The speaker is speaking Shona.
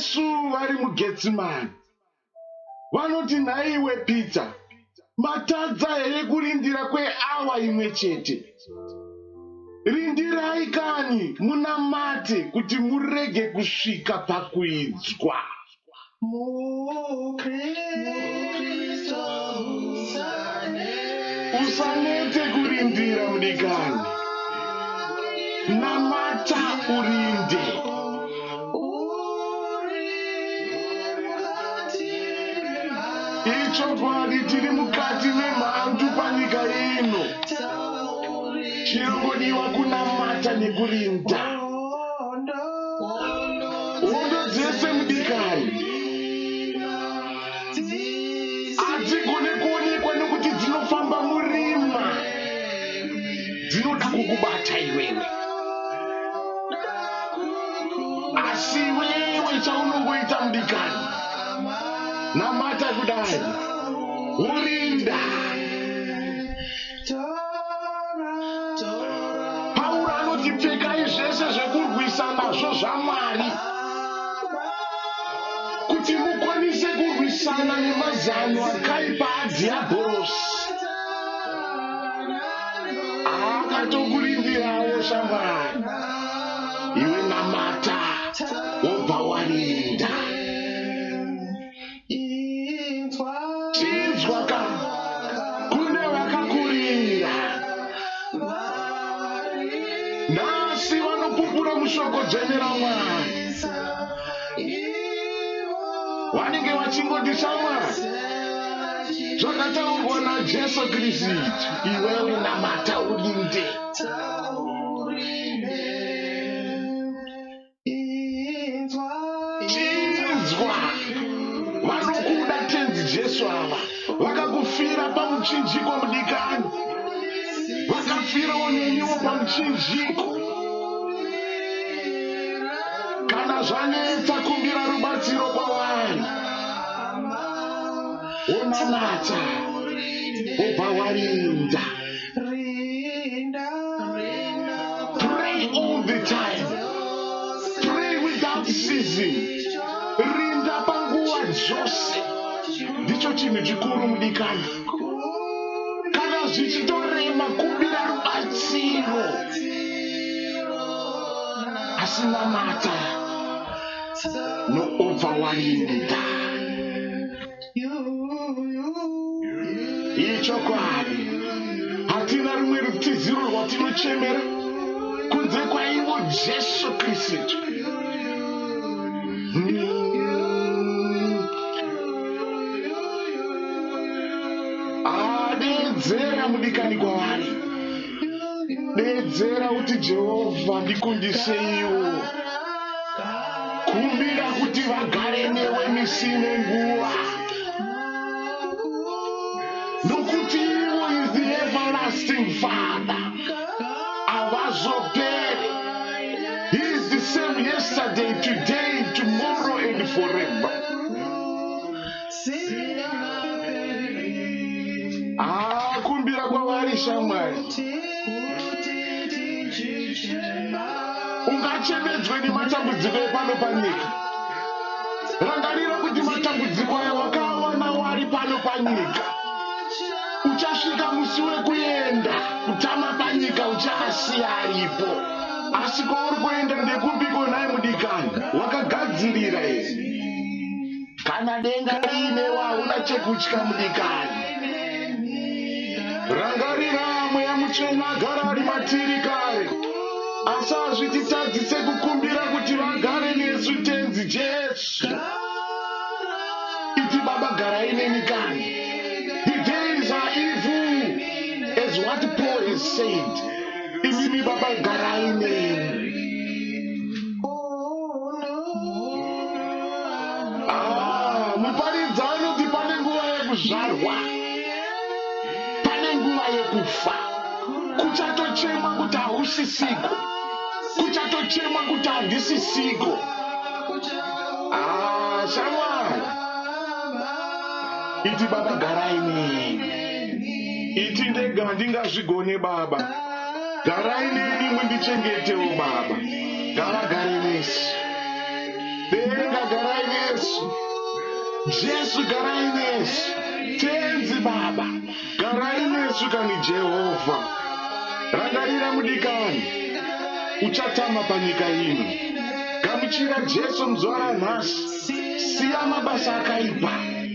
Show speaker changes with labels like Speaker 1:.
Speaker 1: Jesu vari muGetsimani vanoti, Nhaiwe Pita, matadza here kurindira kweawa imwe chete? Rindirai kani munamate kuti murege kusvika pakuidzwa. Usanete kurindira mudikani. Namata urinde. Ichokwadi tiri mukati memhandu panyika ino. Chinongodiwa kunamata nekurinda. Hondo dzese mudikani hadzigone kuonekwa nokuti dzinofamba murima, dzinoda kukubata iwewe. Asi iwewe chaunongoita mudikani, namata kudai, worinda. Pauro anoti pfekai zvese zvekurwisa nazvo zvaMwari kuti mukwanise kurwisana nemazano akaipa adhiabhorosi. Akatokurindirawo shamwari, iwe namata wobva warinda. Chinzwa ka kune vakakurira nhasi vanopupura mushoko dzvene raMwari vanenge vachingoti shamwari zvakataurwa naJesu Kristu iwewe namata urinde. Chinzwa, vanokuda Tenzi Jesu ava, vakakufira pamuchinjiko mudikani, vakafirawo neniwo pamuchinjiko. Kana zvanetsa kumbira rubatsiro kwavari, wonamata wobva warinda. Pray all the time. Pray without ceasing. Rinda panguva dzose. Ndicho chinhu chikuru mudikani. Kana zvichitorema kumbira rubatsiro. Asi namata noobva warinda. Ichokwadi, hatina rumwe rutiziro rwatinochemera kunze kwaivo Jesu Kristu. Deedzera mudikani kwavari, deedzera uti Jehovha ndikundiseiwo. Kumbira kuti vagare newe misi nenguva. Nokuti ivo is the everlasting Father. Havazoperi. He is the same yesterday, today, tomorrow and forever. Ah, kumbira kwavari shamwari. Ungachemedzwe nematambudziko epano panyika. Rangarira kuti matambudziko aya wakaawana wari pano panyika. Uchasvika musi wekuenda kutama panyika uchaasiya aripo. Asi kwauri kuenda ndekupiko nhai mudikani? Wakagadzirira here? Kana denga riinewe hauna chekutya mudikani. Rangarira Mweya Mutsvene agara ari matiri kare, asi hazvititadzise kukumbira kuti vagare nesu Tenzi Jesu. Iti Baba garai neni kani. The days are evil as what Paul has said. Imimi Baba garai neni. Ah, muparidzi anoti pane nguva yekuzvarwa, pane nguva yekufa. Kuchatochemwa kuti hausisiko, kuchatochemwa kuti handisisiko. Ah, shamwari, iti baba garai neni. Iti ndega handingazvigone baba. Garai neni mundichengetewo baba. Ngavagare nesu. Denga garai nesu. Jesu garai nesu. Tenzi Baba, garai nesu kani Jehovha. Rangarira mudikani, uchatama panyika ino. Gamuchira Jesu muzuva ranhasi. Siya mabasa akaipa.